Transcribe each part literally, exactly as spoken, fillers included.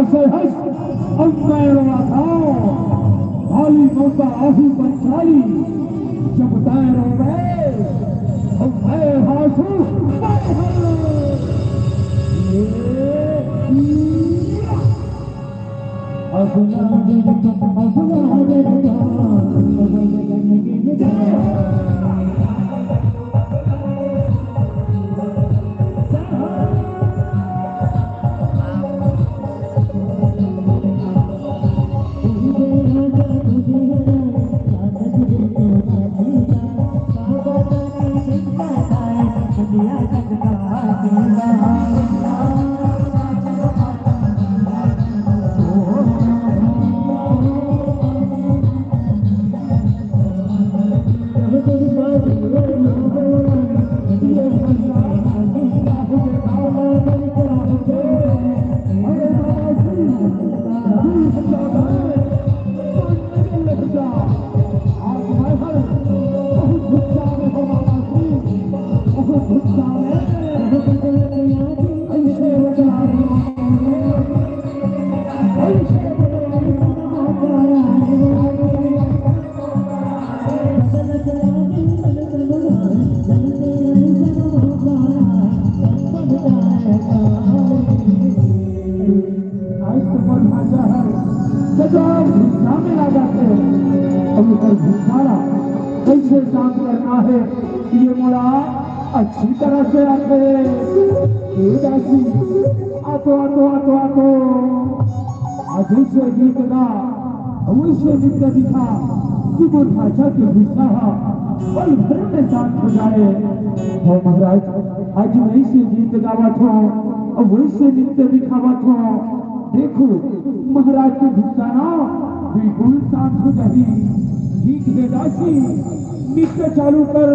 से हंस, अब मैं रोया था, खाली मौका आही पंचाली, जब तैं रोवे, अब मैं हासू, मैं हंस। ये, ये। आज तो मोर भांचा हर गजब गुस्सा में आ जाथे। अब ओकर गुस्सा ला कइसे शांत करना हे, ये मोला अच्छी तरह से आथे। ए दासी, आतो, आतो, आतो, आतो। आज ऐसे गीत गा, वैसे नृत्य दिखा कि मोर भांचा के गुस्सा हा पल भर में शांत हो जाए। हो महाराज, आज मैं ऐसे गीत गावत हूँ, वैसे नृत्य दिखावत हूँ। देखो, महाराज के गुस्सा ना बिल्कुल शांत हो जाही। ठीक हे दासी, नृत्य चालू कर।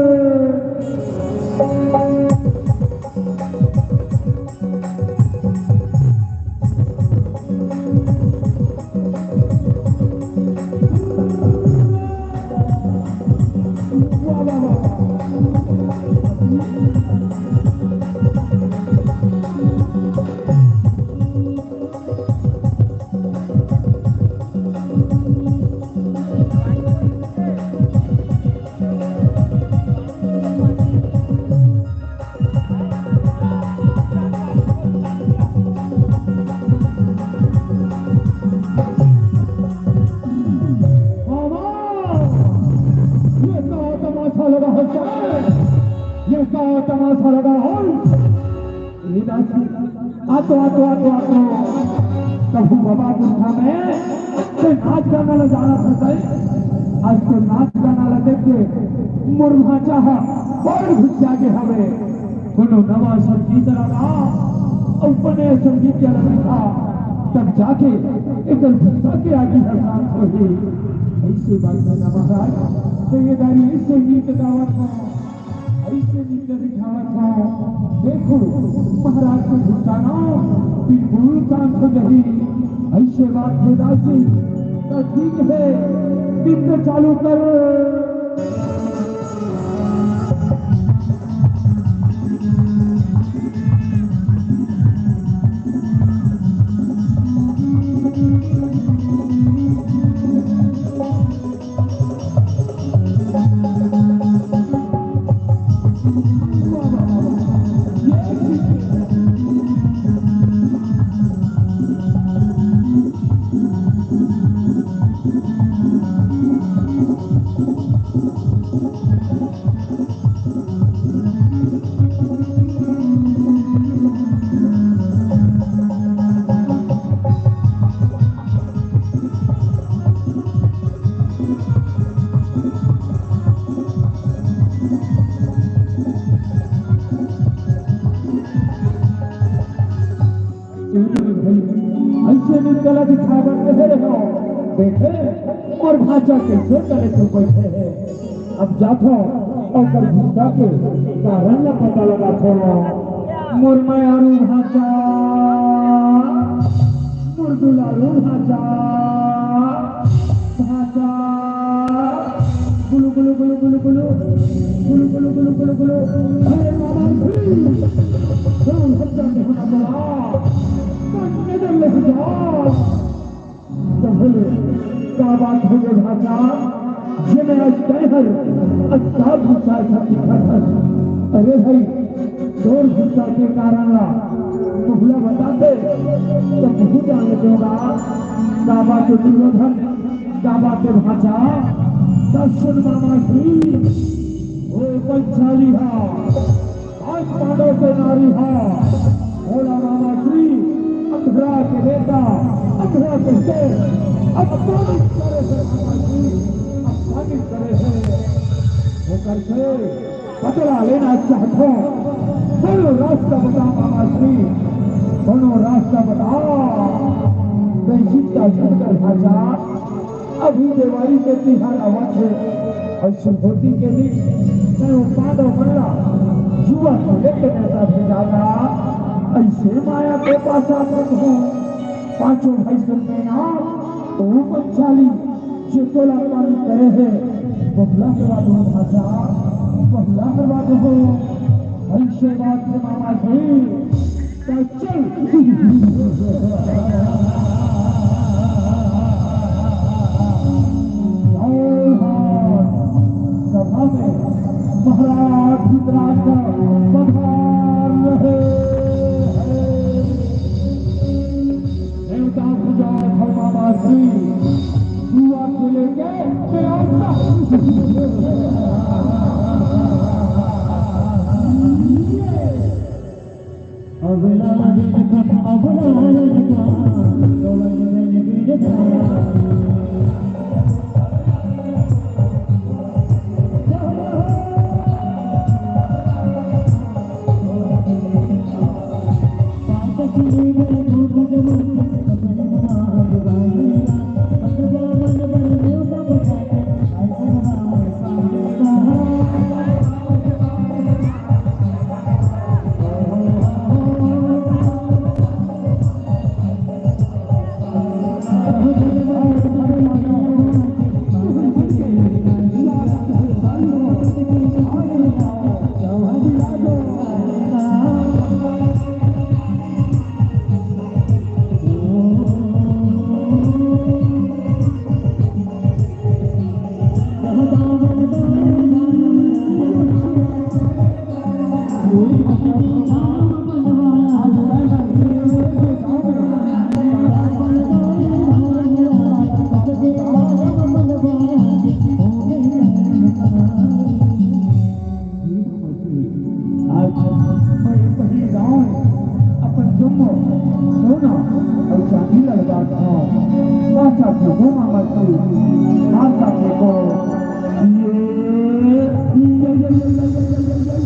ये का तमाशा लगा है? ये का तमाशा लगा है? ए दासी, आतो, आतो, आतो, आतो। प्रभु बाबा बुढ़ा में ते नाच गाना ला जानत हस। आज तो नाच गाना ला देख के मोर भांचा हा बड़ घुसिया गे हवे। कोनो नवा संगीत ला गा, अउ बने संगीत ला दिखा, तब जाके एकर गुस्सा के आगी हा शांत होही। ऐसे बात हे ना महाराज, तो ये दारी ऐसे गीत गावत हूँ। ऐसे नृत्य दिखावत हूँ। देखो, महाराज के गुस्सा ना बिल्कुल शांत हो जाही। ऐसे बात हे दासी, तो ठीक हे, नृत्य चालू कर। ऐसे नृत्य ला दिखाए बर कहे रहे हो। देखे, मोर भांचा कैसे करे तू बैठे हे। अब जाथो, ओकर गुस्सा के कारण ला पता लगाथो। मोर मयारू भांचा, मोर दुलारू भांचा, भांचा। गुलु, गुलु, गुलु, गुलु, गुलु। गुलु, गुलु, गुलु, गुलु, गुलु। अरे बाबा, कोन हत्या के होना बोला? कोन नजर ले तो बोले, का बात हो गे भांचा, जेमे आज तैं हर अतना गुस्सा दिखत हस? अरे भाई, तोर गुस्सा के कारण ला मोला बताते, त बहुत जान लेतेंव। का बात हे दुर्योधन, का बात हे भांचा? त सुन मामा श्री, ओ पंचाली हा, आज पांडव के नारी हा, भोला मामा श्री, अंधरा के बेटा, अंधरा के शेर, अपमानित करे हे मामा श्री, अपमानित करे हे। ओकर से बदला लेना चाहथों। कोनो रास्ता बता मामा श्री, कोनो रास्ता बता। तैं चिंता झन कर भांचा, अभी देवारी के तिहार आवत हे, अउ सुरहोती के दिन मैं ओ पांडव मन ला जुआ खेले के नेवता भेजावत हंव। अइसे माया के पासा बंद हो, पांचों भाई सुन में ना, ओ पंचाली, जे तोला पानी करे हे, बहुला करवा दो भांचा, बहुला करवा दो। अइसे बात हे मामा श्री, त चल। सभा में महाराज धृतराष्ट्र पधार रहे हैं। देवता पूजा धर्मा मासी, जुआ खेले के मेरा अबला दिन का, अबला दिन का, तो दिन दिन दिन का। आज मैं पहिली गांव में अपन जम्मो सोना अउ चांदी ला लगा था। माता के गो मामा के, माता के गो। ये, ये, ये, ये, ये, ये, ये, ये, ये।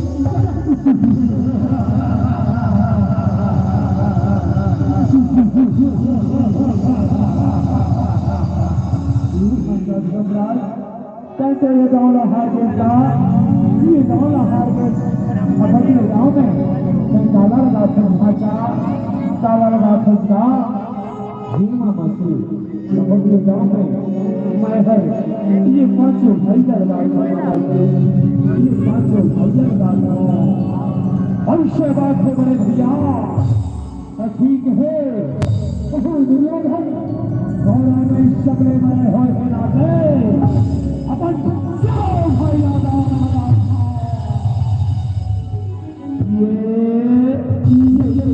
तैं तो ये गाँव ला हार गेस का, ये गाँव ला हार गेस। अब अगले गाँव में तैं ताला लगा था भांचा, ताला लगा था का। भीमा मासी, अब अगले गाँव में मैं हर ये पांचों भाई का लगा था, ये पांचों भाई का लगा था। और से बात हो बड़े भैया, त ठीक हे, कहूँ दुर्योधन, गौरव में सबले बड़े होय के नाते, अपन चारों भाई ला दाव में लगा था। ये, ये, ये,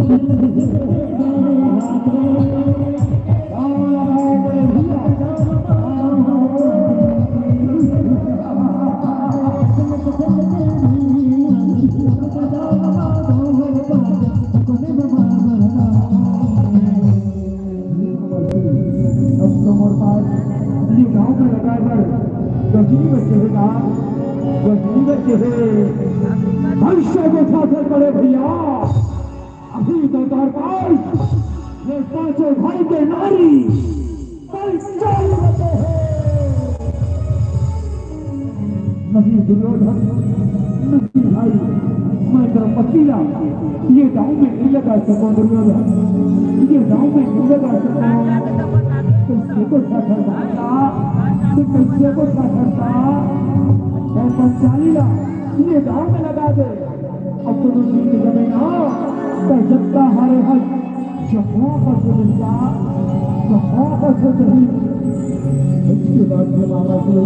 अब तो मोर पास ये गांव में लगा कर गजनी बचे हे ना, गजनी बचे हे। भविष्य को साथ पड़े भैया, अभी तो दरबार ये पांचों भाई के नारी कल चालू होते हैं। नहीं दुर्योधन, नहीं भाई, मैं द्रौपदी ला ये दांव में नहीं लगा सकूं दुर्योधन, ये दांव में नहीं लगा सकूं। कैसे को ठाठर था, तो कैसे को ठाठर था, मैं पंचाली ला ये दांव में लगा दे। अब कोनो जीत जबे ना, त जत्ता हारे हस, जम्मो का सुनिंदा, जम्मो का सुधरी। इसके बाद में मामा जी,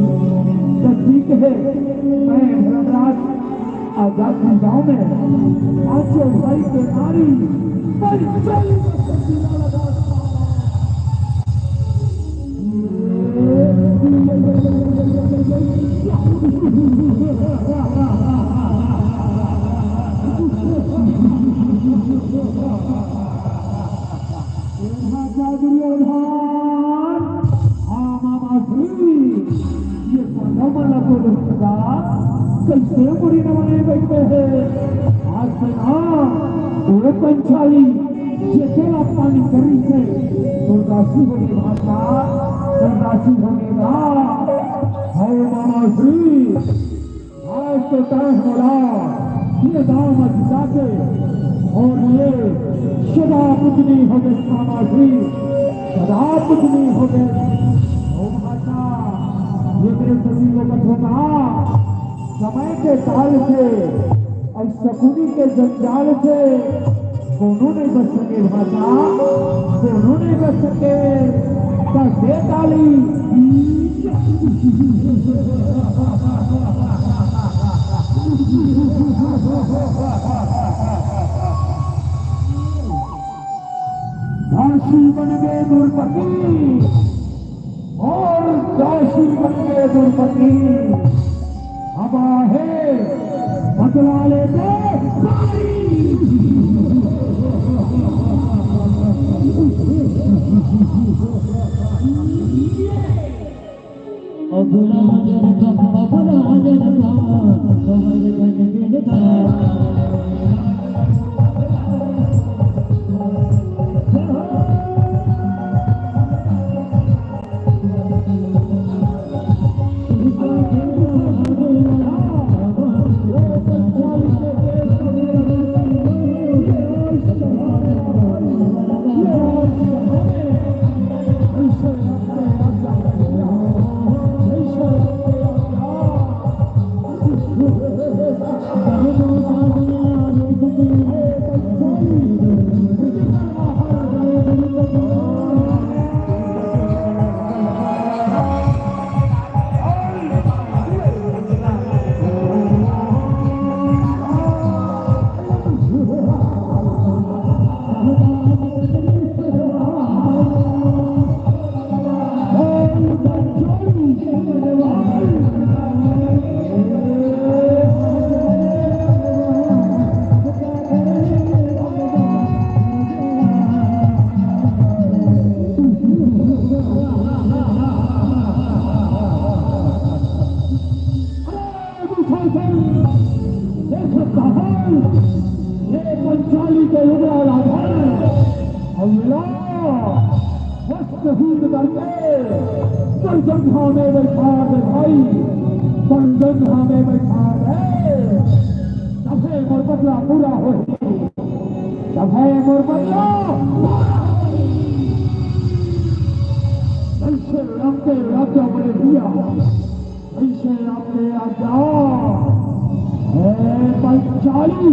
त ठीक है, मैं धर्मराज आजाद गांव में आज जो भाई के नारी, भाई चल, दुर्योधन, हाँ, मामा जी, ये पता मला को दुष्टता, कैसे बुरी न बने बैठे हैं। आज से ना, वो पंचाली, जेके ला पानी करी से, तोर दासी होगे भाषा, तोर दासी होगे ना। हे मामा जी, आज तो तैं मोला ये दांव म जिता के, अउ ये सदा पूजनीय होगे मामा जी, सदा पूजनीय होगे। ओ भाषा, ये तेरे सभी को मत होगा। समय के ताल से अउ शकुनी के जंजाल से कोनो नहीं बच सके भाषा, कोनो नहीं बच सके। त दे ताली। दासी बन गए द्रौपदी। अउ दासी बन गए द्रौपदी, अब आहे बदला लेते सारी। ये पंचाली के युवराज आधार, अल्लाह, मस्त हीर करके, बरजंघा में बैठा दे भाई, बरजंघा में बैठा दे। तभे मोर बदला पूरा होही, तभे मोर बदला पूरा होही। कैसे रंग के राजा बने दिया। ऐसे आपने आजा, ए पंचाली,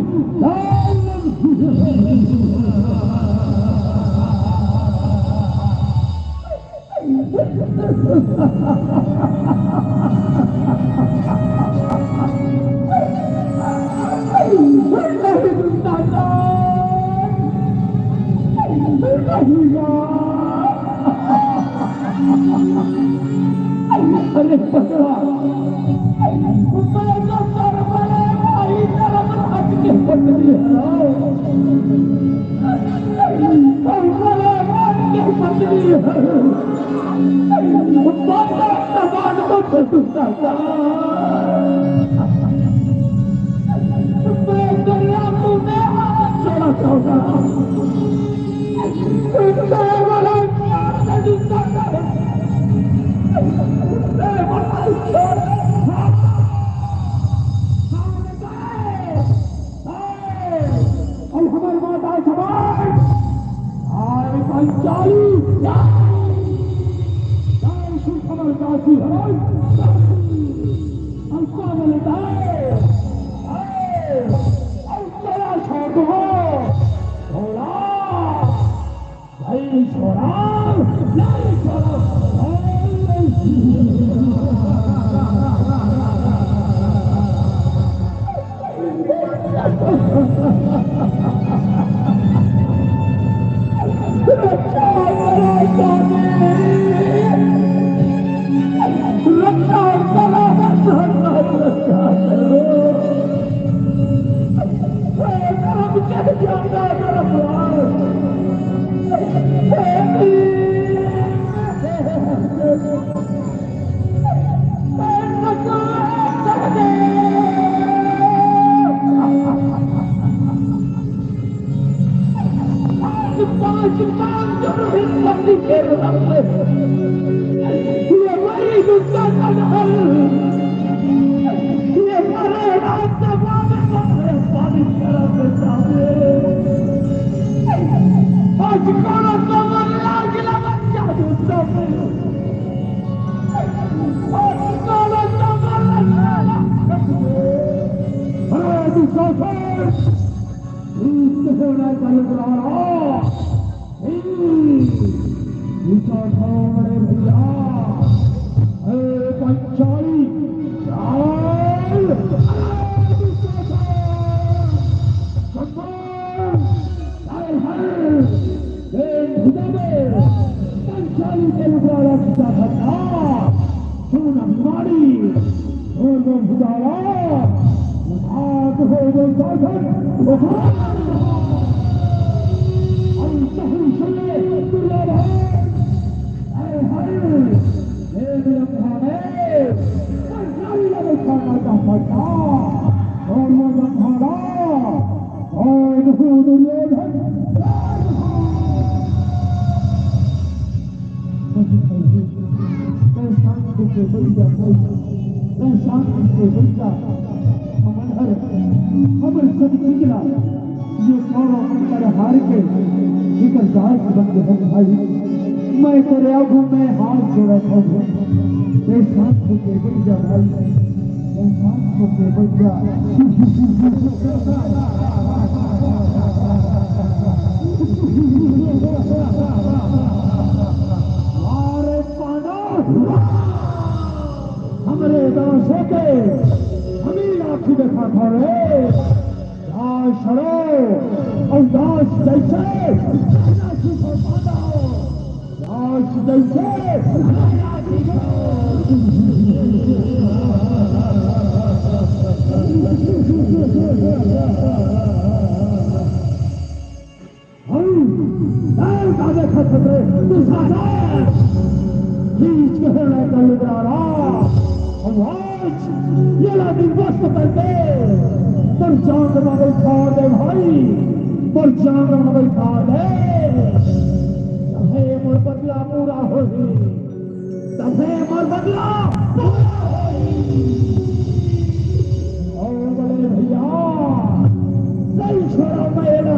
अउ हमर माता जवान, आय पंचाली, आय, आय सुखमर दासी हरन, अउ का बोले दाय, आय, अउ चला छोड़ दो, भोला। नहीं छोड़ा, नहीं छोड़ा। हमर सब चीज ला ये कौरव मन कर हार के एकर दास बन गे हँव भाई। मैं तोरे आगू में हाथ जोड़त हँव भाई। मैं शांत होके बैठ जा भाई। मैं शांत होके बैठ जा। अरे पांडव, हमरे दासों के हमी आँखी देखा था रे। दास हरो, अउ दास जैसे, दास जैसे। हम दाल का देखत हते, तू साथे खींच के होने का लुगरारा। हम आज ये ला दिन वस्त करके तोर जांग में बैठा दे भाई, तोर जांग में बैठा दे। तभे मोर बदला पूरा होही। तभे मोर बदला पूरा होही। अउ बोले भैया, नहीं छोड़ा मैं ना।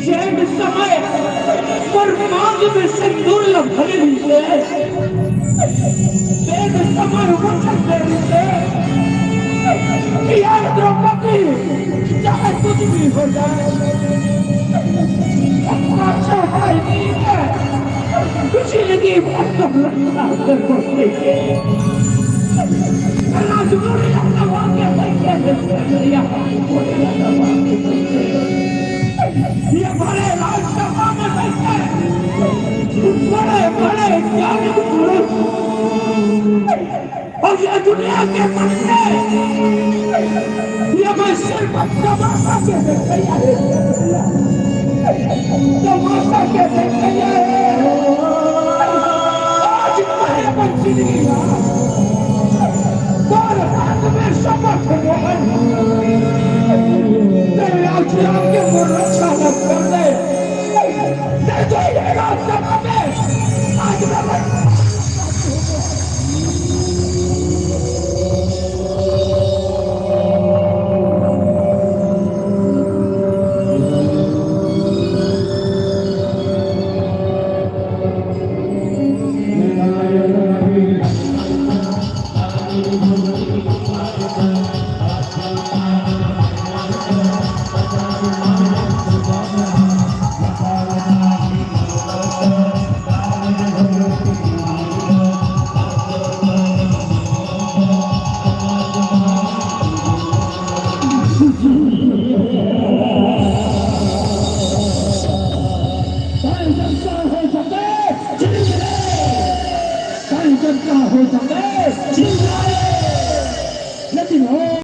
जेन समय मोर मांग में सिंदूर ल भरे रहिसे, तेन समय वचन दे रहिसे कि यार द्रौपदी, चाहे कुछ भी हो जाए, अपना चौपाई नहीं है, कुछ नहीं, बात तो रखना है, ये बड़े राजसभा में बैठे, बड़े बड़े ज्ञानी पुरुष, और ये दुनिया के बंदे, ये मैं सिर्फ तमाशा के देखैया है, तमाशा के देखैया है। आज मैं बंसी नहीं रहा। तोर हाथ में समर्थ मोहन, तेरे आशीर्वाद के मोर रक्षा मत कर दे। नहीं तो ये रात सभा में आज मैं